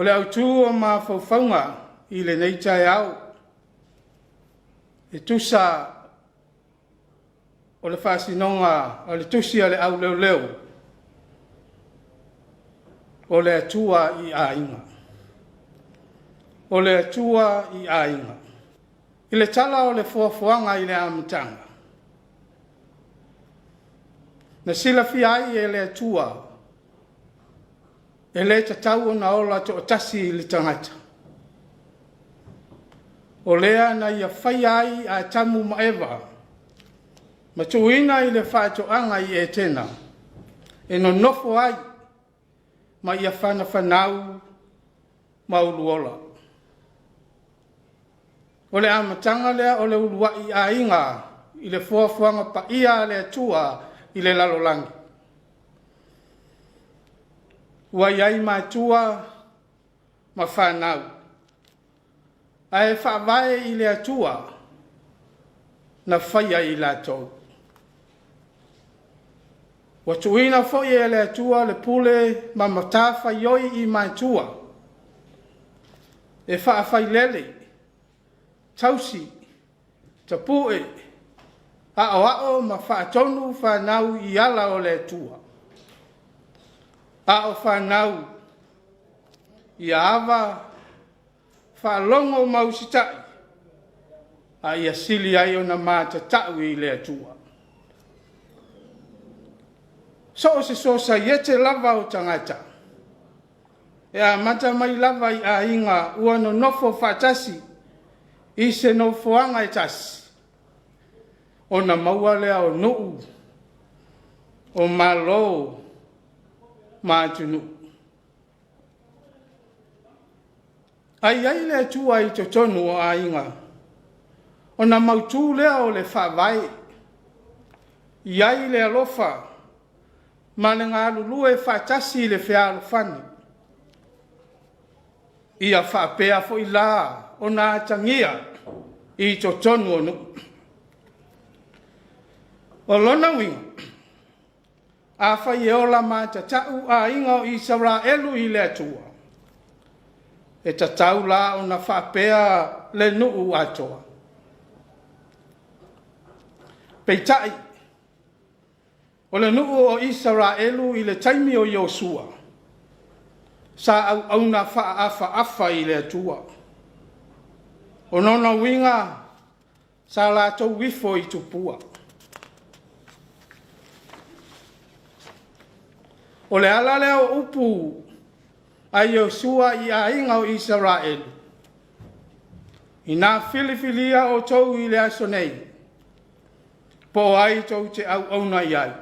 O le autu o mafaufauga i lenei taeao, e tusa o le faasinoga o le tusi a le auleoleo, o le Atua i aiga. O le Atua i aiga. I le tala o le foafoaga i le amataga, na silafia ai e le Atua, e le tatau ona ola toatasi le tagata. O lea na ia faia ai Atamu ma Eva, ma tuuina i le faatoaga i Etena, e nonofo ai ma ia fanafanau ma uluola. O le amataga lea o le uluai aiga i le foafoaga paia a le Atua i le lalolagi. Ua i ai matua ma fanau, ae faavae i le Atua na faia i latou. Ua tuuina foi e le Atua le pule ma matafaioi i matua e faafailele, tausi, tapue, aoao ma faatonu fanau i ala o le Atua. A o fanau, ia ava, faalogo ma usitai, a ia sili ai ona matatau i le Atua. So o se sosaiete lava o tagata, e amata mai lava i aiga ua nonofo faatasi i se nofoaga e tasi, ona maua lea o nuu, o malo ma atunuu. A i ai le Atua i totonu o aiga, ona mautu lea o le faavae, i ai le alofa ma le galulue faatasi i le fealofani. Ia faapea foi la ona atagia i totonu o nuu. O lona uiga, afai e ola matatau aiga o Isaraelu i le Atua, e tatau la ona faapea le nuu atoa. Peitai, o le nuu o Isaraelu i le taimi o Iosua, sa auauna faafaafa i le Atua. O lona uiga, sa latou ifo i tupua. O le ala lea o upu a Iosua i aiga o Isaraelu, ina filifilia outou i le aso nei, po o ai tou te auauna i ai,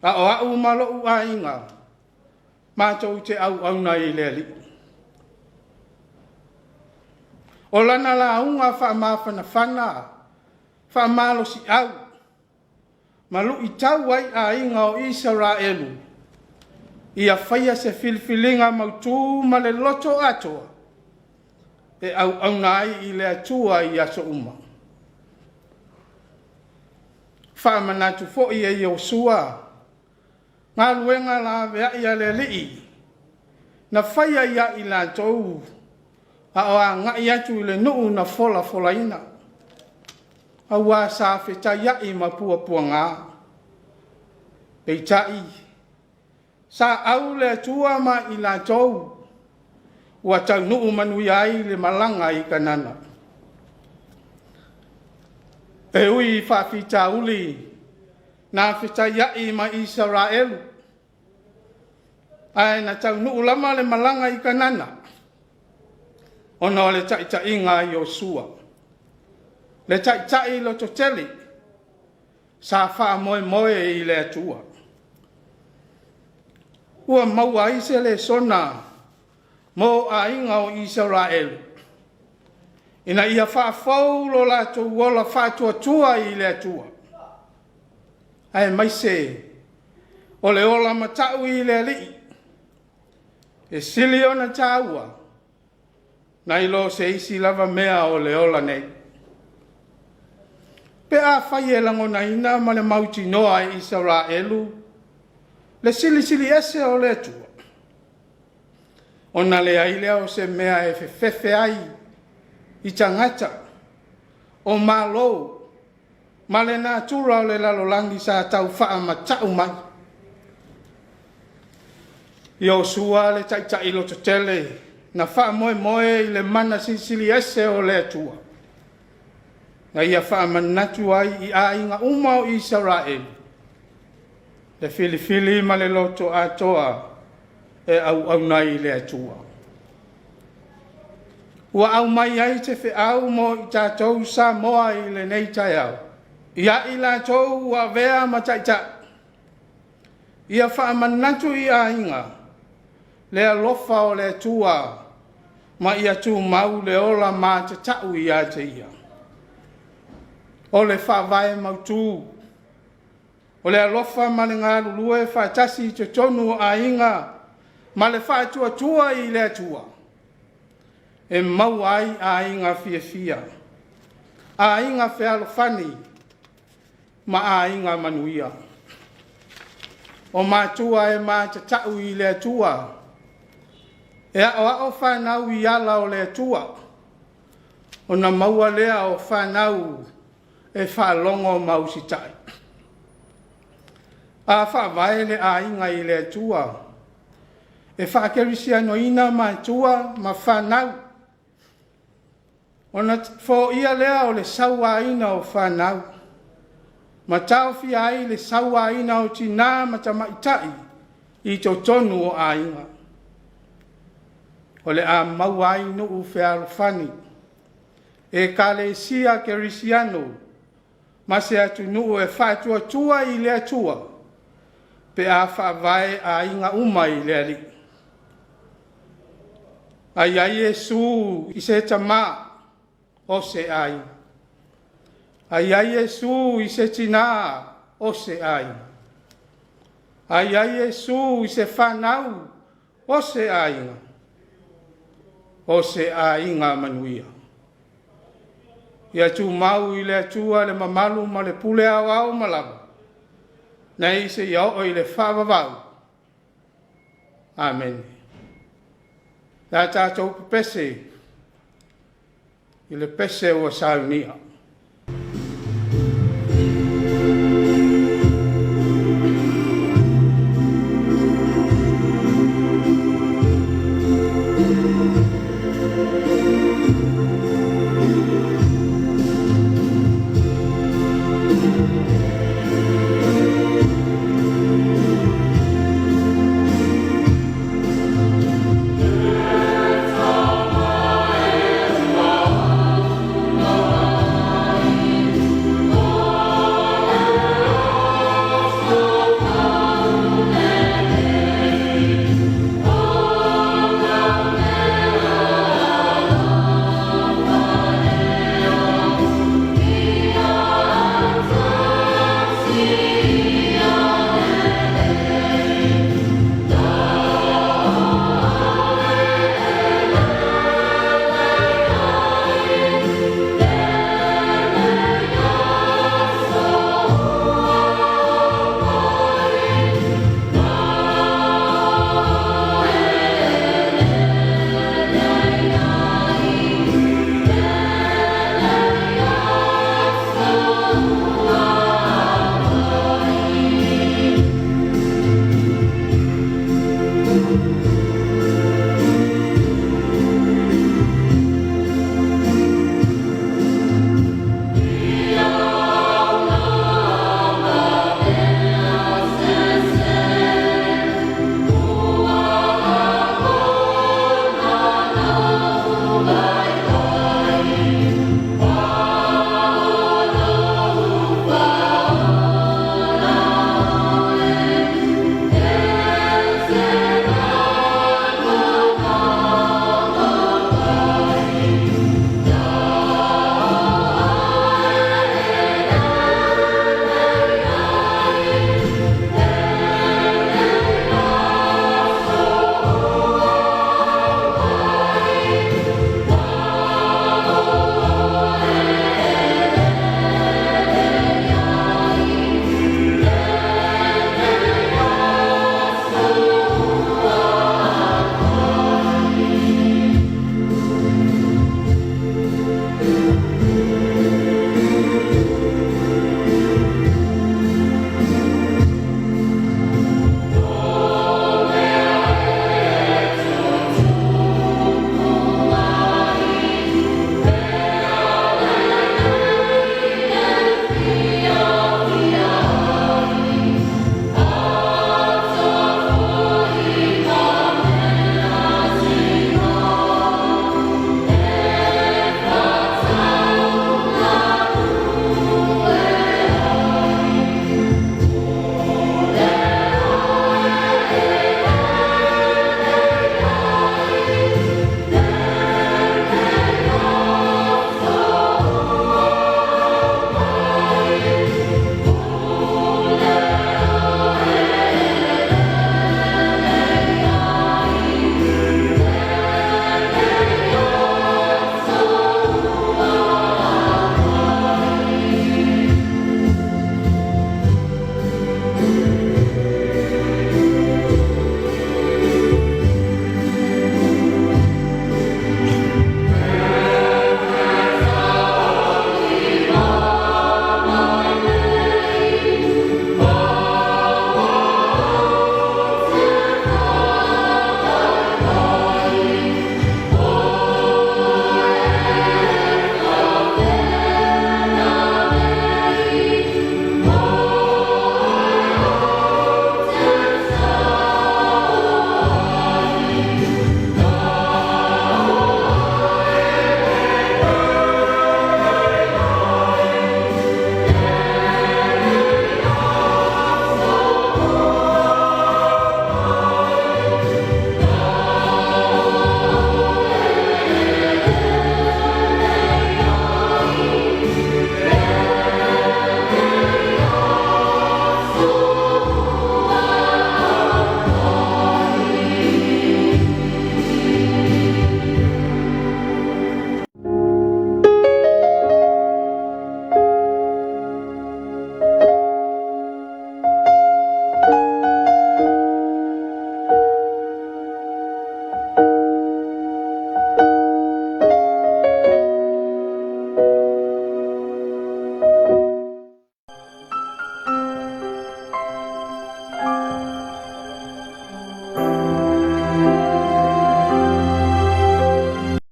a o au ma lou aiga, matou te auauna i le Alii. O lana lauga faamafanafana, faamalosiau, ma luitau ai aiga o Isaraelu, ia faia se filifiliga mautu ma le loto atoa, e auauna ai i le Atua i aso uma. Faamanatu foi e Iosua galuega laveai a le Alii, na faia ia i latou a o agai atu i le nuu na folafolaina, aua sa fetaiai ma puapuaga. Peitai, sa au le Atua ma i latou ua taunuu manuia ai le malaga i Kanana. E ui i faafitauli na fetaiai ma Isaraelu, ae na taunuu lava le malaga i Kanana, ona o le taitaiga a Iosua, le taitai lototele sa faamoemoe i le Atua. Ua maua ai se lesona mo aiga o Isaraelu, ina ia faafou lo latou ola faatuatua i le Atua, aemaise o le ola matau i le Alii, e sili ona taua nai lo se isi lava mea o le ola nei. Pe afai e lagonaina ma le mautinoa e Isaraelu le Silisili Ese o le Atua, Ona leai lea o se mea e fefefe ai i tagata, o Malo ma le natura o le lalolagi sa tau faamata'u mai. Iosua le taitai lototele na faamoemoe i le mana silisili ese o le Atua, na ia faamanatu ai i aiga uma o Isaraelu le filifili ma le loto atoa e auauna ai i le Atua. Ua aumai ai se feau mo i tatou Samoa i lenei taeao, ia i latou ua avea ma taitai, ia faamanatu i aiga le alofa o le Atua ma ia tumau le ola matatau ia te Ia. O le faavae mautu, o le alofa ma le galulue faatasi i totonu o aiga ma le faatuatua i le Atua, e maua ai aiga fiafia, aiga fealofani ma aiga manuia. O matua e matatau i le Atua, e aoao fanau i ala o le Atua, ona maua lea o fanau e faalogo ma usitai. A faavae le aiga i le Atua, e faakerisianoina matua ma fanau, ona foia lea o le sauaina o fanau, ma taofia ai le sauaina o tina ma tamaitai i totonu o aiga. O le a maua ai nuu fealofani, ekalesia kerisiano ma se atunuu e faatuatua i le Atua pe a faavae aiga uma i le Alii. A i ai Iesu i se tama o se aiga. A i ai Iesu i se tina o se aiga. A i ai Iesu i se fanau o se aiga. O se aiga manuia. Ia tumau i le Atua le mamalu ma le pule aoao ma lava, nei seia oo i le faavavau. Amene. O le a tatou pepese i le pese ua saunia.